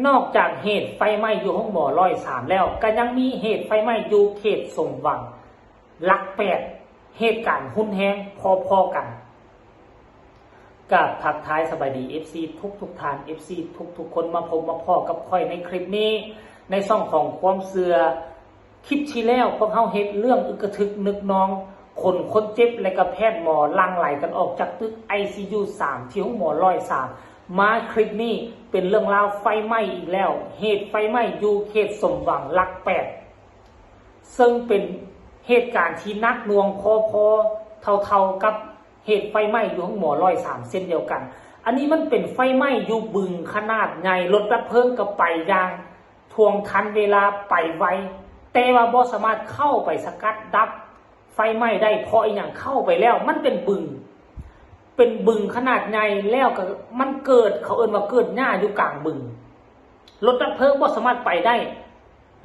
ນອກຈາກເຫດໄຟໄໝ້ຢູ່ໂຮງໝໍຮ້ອຍສາມແລ້ວ ກໍຍັງມີເຫດໄຟໄໝ້ຢູ່ເຂດສົມຫວັງຫຼັກແປດ ເຫດການຮຸນແຮງພໍໆກັນ. ກາບທັກທາຍສະບາຍດີ ເອັຟຊີ ທຸກໆທ່ານ ເອັຟຊີ ທຸກໆຄົນ ມາພົບມາພໍ້ກັບຂ້ອຍໃນຄລິບນີ້ ໃນຊ່ອງຂອງຄວາມເຊື່ອ. ຄລິບທີ່ແລ້ວພວກເຮົາເຮັດເລື່ອງອຶກກະທຶກນຶກນອງ ຂົນຄົນເຈັບ ແລະກະແພດໝໍຫຼັ່ງໄຫຼກັນອອກຈາກຕຶກໄອຊີຢູສາມ ທີ່ໂຮງໝໍຮ້ອຍສາມ. ມາຄລິບນີ້ເປັນເລື່ອງລາວໄຟໄໝ້ອີກແລ້ວ, ເຫດໄຟໄໝ້ຢູ່ເຂດສົມຫວັງຫຼັກແປດ ເຊິ່ງເປັນເຫດການທີ່ໜັກໜ່ວງພໍໆເທົ່າໆກັບເຫດໄຟໄໝ້ຢູ່ໂຮງໝໍຮ້ອຍສາມເຊັ່ນດຽວກັນ. ອັນນີ້ມັນເປັນໄຟໄໝ້ຢູ່ບຶງຂະໜາດໃຫຍ່, ລົດດັບເພີງກໍໄປຢ່າງ ທ່ວງທັນເວລາໄປໄວ, ແຕ່ວ່າບໍ່ສາມາດເຂົ້າໄປສະກັດດັບໄຟໄໝ້ໄດ້. ເພາະອີ່ຫຍັງ? ເຂົ້າໄປແລ້ວມັນເປັນບຶງ, ເປັນບຶງຂະໜາດໃຫຍ່ ແລ້ວກໍມັນເກີດ, ເຂົາເອີ້ນວ່າເກີດຫຍ້າຢູ່ກາງບຶງ. ລົດດັບເພີງບໍ່ສາມາດໄປໄດ້.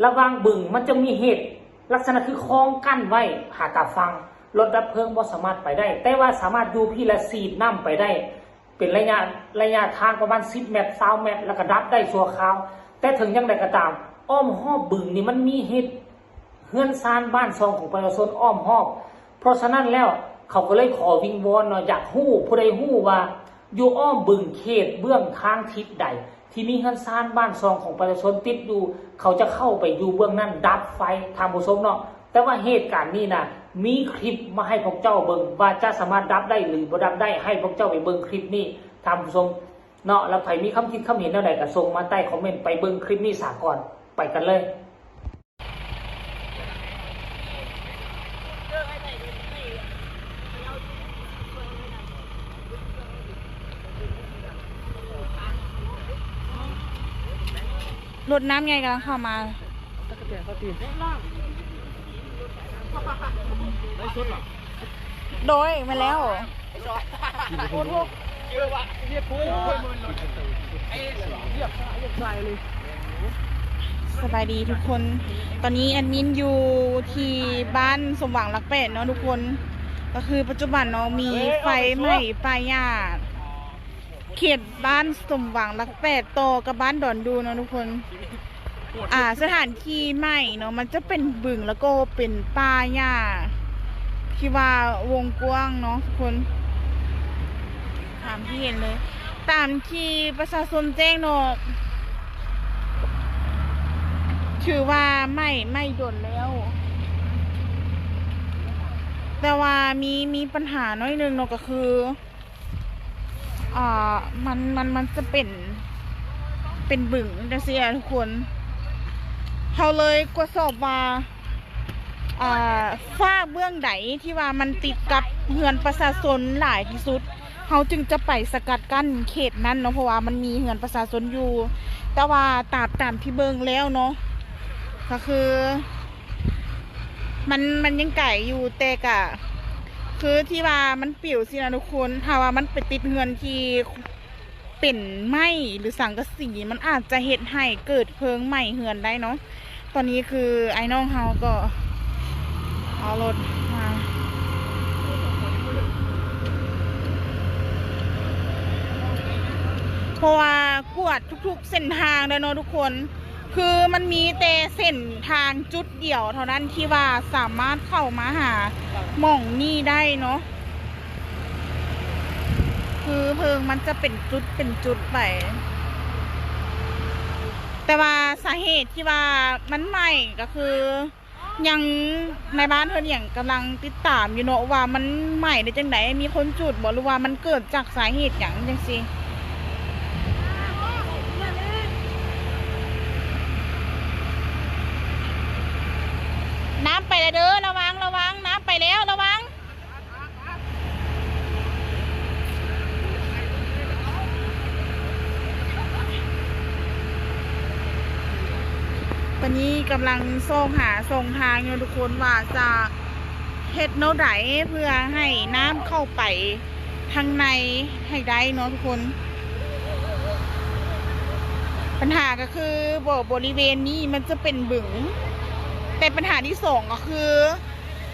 ລະຫວ່າງບຶງມັນຈະມີເຫດລັກສະນະຄືຄອງກັ້ນໄວ້ ຫາຕາຝັ່ງ, ລົດດັບເພີງບໍ່ສາມາດໄປໄດ້, ແຕ່ວ່າສາມາດຢູ່ພີ້ລະສີດນ້ຳໄປໄດ້. ເປັນໄລຍະ, ໄລຍະທາງປະມານສິບແມັດ ຊາວແມັດ ແລ້ວກໍດັບໄດ້ຊົ່ວຄາວ. ແຕ່ເຖິງຢ່າງໃດກໍຕາມ, ອ້ອມຮອບບຶງນີ້ມັນມີເຮັດເຮືອນຊານບ້ານຊ່ອງຂອງປະຊາຊົນອ້ອມຮອບ. ເພາະສະນັ້ນແລ້ວ ເຂົາກໍເລີຍຂໍວິງວອນເນາະ, ຢາກຮູ້, ຜູ້ໃດຮູ້ວ່າຢູ່ອ້ອມບຶງເຂດເບື້ອງທາງທິດໃດ ທີ່ມີເຮືອນຊານບ້ານຊ່ອງຂອງປະຊາຊົນຕິດຢູ່, ເຂົາຈະເຂົ້າໄປຢູ່ເບື້ອງນັ້ນດັບໄຟ, ທ່ານຜູ້ຊົມເນາະ. ແຕ່ວ່າເຫດການນີ້ນະ ມີຄລິບມາໃຫ້ພວກເຈົ້າເບິ່ງວ່າຈະສາມາດດັບໄດ້ ຫຼື ບໍ່ດັບໄດ້, ໃຫ້ພວກເຈົ້າໄປເບິ່ງຄລິບນີ້ ທ່ານຜູ້ຊົມເນາະ. ແລ້ວໃຜມີຄຳຄິດຄຳເຫັນແນວໃດກໍສົ່ງມາໃຕ້ຄອມເມັນ, ໄປເບິ່ງຄລິບນີ້ສາກ່ອນ, ໄປກັນເລີຍ. ລົດນ້ຳໃຫຍ່ກຳລັງເຂົ້າມາ. ໂດຍ ແມ່ນແລ້ວ. ສະບາຍດີທຸກຄົນ. ຕອນນີ້ແອດມິນຢູ່ທີ່ບ້ານສົມຫວັງຫຼັກແປດເນາະທຸກຄົນ. ກໍຄືປັດຈຸບັນເນາະ ມີໄຟໄໝ້ປ່າຫຍ້າ ເຂດບ້ານສົມຫວັງຫຼັກແປດ ຕໍ່ກັບບ້ານດອນດູເນາະທຸກຄົນ. ອ່າ ສະຖານທີ່ໃໝ່ເນາະ ມັນຈະເປັນບຶງ ແລ້ວກໍເປັນປ່າຫຍ້າທີ່ວ່າວົງກວ້າງເນາະທຸກຄົນ ຕາມທີ່ເຫັນເລີຍ, ຕາມທີ່ປະຊາຊົນແຈ້ງເນາະ. ຖືວ່າໄໝ້, ໄໝ້ດົນແລ້ວ ແຕ່ວ່າມີ, ມີປັນຫາໜ້ອຍໜຶ່ງເນາະ ກໍຄື ອ່າ ມັນ, ມັນ, ມັນຈະເປັນ, ເປັນບຶງຈັ່ງຊີ້ນະທຸກຄົນ. ເຮົາເລີຍກວດສອບວ່າ ອ່າ ຟາກເບື້ອງໃດທີ່ວ່າມັນຕິດກັບເຮືອນປະຊາຊົນຫຼາຍທີ່ສຸດ, ເຮົາຈຶ່ງຈະໄປສະກັດກັ້ນເຂດນັ້ນເນາະ, ເພາະວ່າມັນມີເຮືອນປະຊາຊົນຢູ່. ແຕ່ວ່າຕາມ, ຕາມທີ່ເບິ່ງແລ້ວເນາະ ກໍຄື ມັນ, ມັນຍັງໄກຢູ່, ແຕ່ກະຄືທີ່ວ່າມັນປິວຊີ້ນະທຸກຄົນ. ຖ້າວ່າມັນໄປຕິດເຮືອນທີ່ເປັນໄມ້ ຫຼື ສັງກະສີ, ມັນອາດຈະເຮັດໃຫ້ເກີດເພີງໄໝ້ເຮືອນໄດ້ເນາະ. ຕອນນີ້ຄືອ້າຍນ້ອງເຮົາກໍເອົາລົດມາ ເພາະວ່າກວດທຸກໆເສັ້ນທາງແລ້ວເນາະທຸກຄົນ. ຄືມັນມີແຕ່ເສັ້ນທາງຈຸດດຽວເທົ່ານັ້ນທີ່ວ່າສາມາດເຂົ້າມາຫາໝ່ອງນີ້ໄດ້ເນາະ, ຄືເພີງມັນຈະເປັນຈຸດເປັນຈຸດໄປ. ແຕ່ວ່າສາເຫດທີ່ວ່າມັນໄໝ້ກໍຄື ຍັງ ນາຍບ້ານເພິ່ນຫຍັງກຳລັງຕິດຕາມຢູ່ເນາະ ວ່າມັນໄໝ້ໄດ້ຈັ່ງໃດ, ມີຄົນຈູດບໍ່ ຫຼືວ່າມັນເກີດຈາກສາເຫດຫຍັງຈັ່ງຊີ້. ນ້ຳໄປແລ້ວເດີ, ລະວັງ, ລະວັງ, ນ້ຳໄປແລ້ວ, ລະວັງ. ຕອນນີ້ກຳລັງຊອກຫາຊ່ອງທາງຢູ່ທຸກຄົນ ວ່າຈະເຮັດແນວໃດເພື່ອໃຫ້ນ້ຳເຂົ້າໄປທາງໃນໃຫ້ໄດ້ເນາະທຸກຄົນ. ບັນຫາກໍຄື ບໍ ບໍລິເວນນີ້ມັນຈະເປັນບຶງ, ແຕ່ບັນຫາທີສອງກໍຄື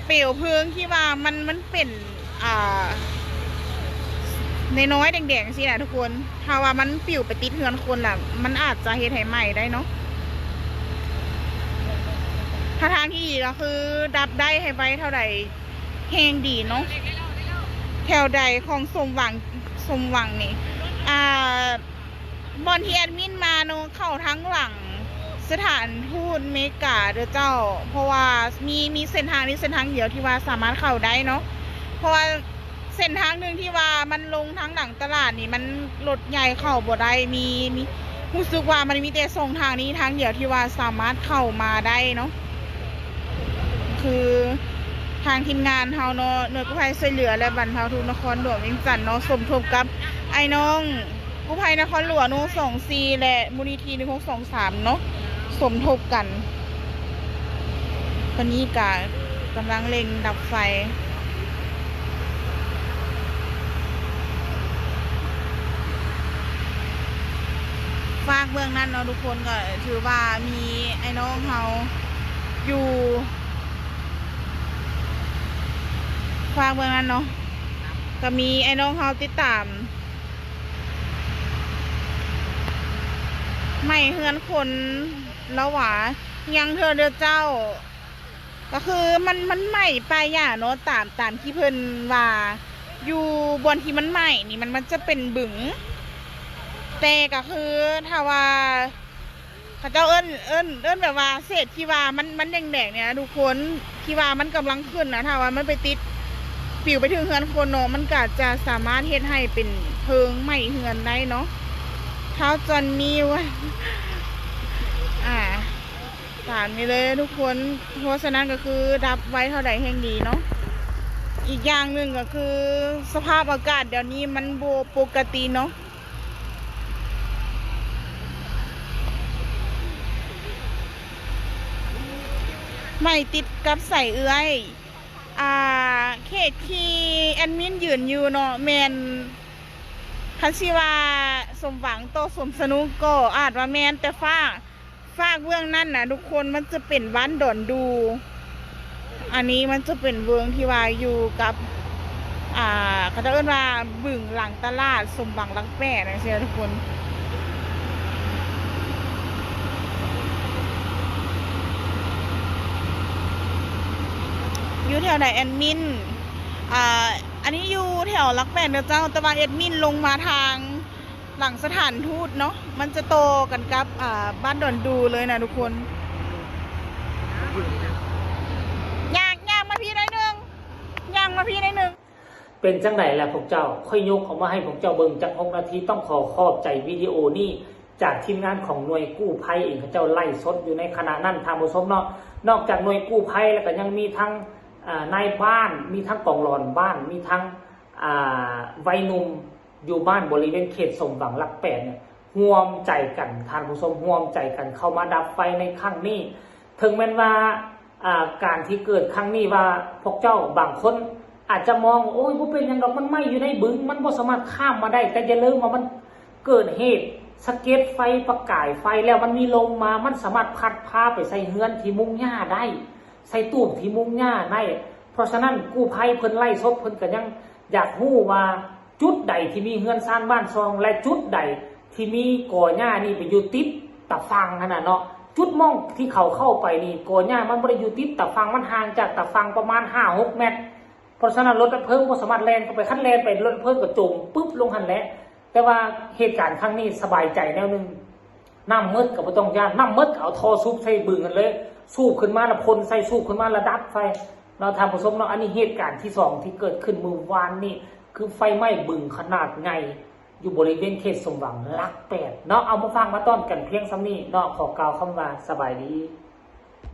ເປວເພີງທີ່ວ່າມັນ, ມັນເປັນ ອ່າ ນ້ອຍໆແດງໆຈັ່ງຊີ້ນະທຸກຄົນ. ຖ້າວ່າມັນປິວໄປຕິດເຮືອນຄົນລະ ມັນອາດຈະເຮັດໃຫ້ໄໝ້ໄດ້ເນາະ. ຖ້າທາງທີ່ດີກໍຄືດັບໄດ້ໃຫ້ໄວເທົ່າໃດແຮ່ງດີເນາະ. ແຖວໃດຂອງສົມຫວັງ ສົມຫວັງນີ້ ອ່າ ບ່ອນທີ່ແອດມິນມາເນາະ ເຂົ້າທາງຫຼັງສະຖານທູດເມກາເດີເຈົ້າ, ເພາະວ່າມີ ມີເສັ້ນທາງນີ້ເສັ້ນທາງດຽວທີ່ວ່າສາມາດເຂົ້າໄດ້ເນາະ. ເພາະວ່າເສັ້ນທາງໜຶ່ງທີ່ວ່າມັນລົງທາງຫຼັງຕະຫຼາດນີ້ ມັນລົດໃຫຍ່ເຂົ້າບໍ່ໄດ້, ມີ ມີ ຮູ້ສຶກວ່າມັນມີແຕ່ສອງທາງນີ້ທາງດຽວທີ່ວ່າສາມາດເຂົ້າມາໄດ້ເນາະ. ຄືທາງທີມງານເຮົາເນາະ ໜ່ວຍກູ້ໄພຊ່ວຍເຫຼືອ ແລະ ບັນເທົາທຸກນະຄອນຫຼວງວຽງຈັນເນາະ ສົມທົບກັບອ້າຍນ້ອງ ກູ້ໄພນະຄອນຫຼວງໜຶ່ງຫົກສອງສີ່ ແລະ ມູນນິທິໜຶ່ງຫົກສອງສາມເນາະ ສົມທົບກັນ. ຕອນນີ້ກະກຳລັງເລັ່ງດັບໄຟ. ຟາກເບື້ອງນັ້ນເນາະທຸກຄົນ ກໍຖືວ່າມີອ້າຍນ້ອງເຮົາຢູ່ ຟາກເບື້ອງນັ້ນເນາະ ກໍມີອ້າຍນ້ອງເຮົາຕິດຕາມ ໄໝ້ເຮືອນຄົນລະຫວາ ຍັງເທື່ອເດີເຈົ້າ. ກໍຄືມັນ ມັນໄໝ້ປ່າຫຍ້າເນາະ ຕາມ ຕາມທີ່ເພິ່ນວ່າ ຢູ່ບ່ອນທີ່ມັນໄໝ້ນີ້ ມັນ ມັນຈະເປັນບຶງ. ແຕ່ກໍຄືຖ້າວ່າ ເຂົາເຈົ້າເອີ້ນ ເອີ້ນ ເອີ້ນແບບວ່າເສດທີ່ວ່າມັນ ມັນແດງໆນີ້ນະທຸກຄົນ ທີ່ວ່າມັນກຳລັງຂຶ້ນນະ ຖ້າວ່າມັນໄປຕິດ ປິວໄປເຖິງເຮືອນຄົນເນາະ ມັນກໍຈະສາມາດເຮັດໃຫ້ເປັນເພີງໄໝ້ເຮືອນໄດ້ເນາະ. ທ້າວຈອນນີ້ວ່າ ອ່າ ຕາມນີ້ເລີຍທຸກຄົນ. ເພາະສະນັ້ນກໍຄືດັບໄວເທົ່າໃດແຮ່ງດີເນາະ. ອີກຢ່າງໜຶ່ງກໍຄືສະພາບອາກາດດຽວນີ້ມັນບໍ່ປົກກະຕິເນາະ. ໄໝ້ຕິດກັບໃສເອື້ອຍ? ອ່າ ເຂດທີ່ແອດມິນຢືນຢູ່ເນາະ ແມ່ນ ຄັນຊິວ່າສົມຫວັງຕໍ່ສວນສະໜຸກກໍອາດວ່າແມ່ນ, ແຕ່ຟາກ ຟາກເບື້ອງນັ້ນນະທຸກຄົນ ມັນຈະເປັນບ້ານດອນດູ. ອັນນີ້ມັນຈະເປັນເວີງທີ່ວ່າຢູ່ກັບ ອ່າ ເຂົາເຈົ້າເອີ້ນວ່າບຶງຫຼັງຕະຫຼາດສົມຫວັງຫຼັກແປດ ຈັ່ງຊີ້ນະທຸກຄົນ. ຢູ່ແຖວໃດແອດມິນ? ອ່າ ອັນນີ້ຢູ່ແຖວຫຼັກແປດເດີເຈົ້າ, ແຕ່ວ່າແອດມິນລົງມາທາງ ຫຼັງສະຖານທູດເນາະ ມັນຈະຕໍ່ກັນກັບ ອ່າ ບ້ານດອນດູເລີຍນະທຸກຄົນ. ຍ່າງ ຍ່າງມາພີ້ໜ້ອຍໜຶ່ງ ຍ່າງມາພີ້ໜ້ອຍໜຶ່ງ. ເປັນຈັ່ງໃດລະພວກເຈົ້າ? ຂ້ອຍຍົກອອກມາໃຫ້ພວກເຈົ້າເບິ່ງຈັກຫົກນາທີ. ຕ້ອງຂໍຂອບໃຈວິດີໂອນີ້ຈາກທີມງານຂອງໜ່ວຍກູ້ໄພເອງ, ເຂົາເຈົ້າໄລຟ໌ສົດຢູ່ໃນຂະນະນັ້ນທ່ານຜູ້ຊົມເນາະ. ນອກຈາກໜ່ວຍກູ້ໄພແລ້ວ ກໍຍັງມີທັງ ອ່າ ນາຍບ້ານ, ມີທັງກອງຫຼອນບ້ານ, ມີທັງ ອ່າ ໄວໜຸ່ມ ຢູ່ບ້ານບໍລິເວນເຂດສົມຫວັງຫຼັກແປດນີ້ ຮ່ວມໃຈກັນ ທ່ານຜູ້ຊົມ ຮ່ວມໃຈກັນເຂົ້າມາດັບໄຟໃນຄັ້ງນີ້. ເຖິງແມ່ນວ່າ ອ່າ ການທີ່ເກີດຄັ້ງນີ້ວ່າ ພວກເຈົ້າບາງຄົນອາດຈະມອງ ໂອ້ຍ ບໍ່ເປັນຫຍັງດອກ ມັນໄໝ້ຢູ່ໃນບຶງ ມັນບໍ່ສາມາດຂ້າມມາໄດ້, ແຕ່ຢ່າລືມວ່າມັນເກີດເຫດສະເກັດໄຟ ປະກາຍໄຟ ແລ້ວມັນມີລົມມາ ມັນສາມາດພັດພາໄປໃສ່ເຮືອນທີ່ມຸງຫຍ້າໄດ້ ໃສ່ຕູບທີ່ມຸງຫຍ້າໄດ້. ເພາະສະນັ້ນ ກູ້ໄພເພິ່ນໄລຟ໌ສົດ ເພິ່ນກໍຍັງຢາກຮູ້ວ່າ ຈຸດໃດທີ່ມີເຮືອນຊານບ້ານຊ່ອງ ແລະ ຈຸດໃດທີ່ມີກໍຫຍ້ານີ້ໄປຢູ່ຕິດຕາຝັ່ງຫັ້ນນະເນາະ. ຈຸດໝ່ອງທີ່ເຂົາເຂົ້າໄປນີ້ ກໍຫຍ້າມັນບໍ່ໄດ້ຢູ່ຕິດຕາຝັ່ງ, ມັນຫ່າງຈາກຕາຝັ່ງປະມານຫ້າຫົກແມັດ. ເພາະສະນັ້ນ ລົດດັບເພີງບໍ່ສາມາດແລ່ນເຂົ້າໄປ, ຄັນແລ່ນໄປ ລົດດັບເພີງກໍຈົມປຶບລົງຫັ້ນແຫຼະ. ແຕ່ວ່າເຫດການຄັ້ງນີ້ສະບາຍໃຈແນວໜຶ່ງ, ນ້ຳໝົດກໍບໍ່ຕ້ອງຢ້ານ, ນ້ຳໝົດກໍເອົາທໍ່ສູບໃສ່ບຶງຫັ້ນເລີຍ, ສູບຂຶ້ນມາລະພົ່ນໃສ່, ສູບຂຶ້ນມາລະດັບໄຟເນາະ ທ່ານຜູ້ຊົມເນາະ. ອັນນີ້ເຫດການທີສອງທີ່ເກີດຂຶ້ນມື້ວານນີ້ ຄືໄຟໄໝ້ບຶງຂະໜາດໃຫຍ່ ຢູ່ບໍລິເວນເຂດສົມຫວັງຫຼັກແປດເນາະ. ເອົາມາຝາກມາຕ້ອນກັນພຽງສ່ຳນີ້ເນາະ, ຂໍກ່າວຄຳວ່າສະບາຍດີ.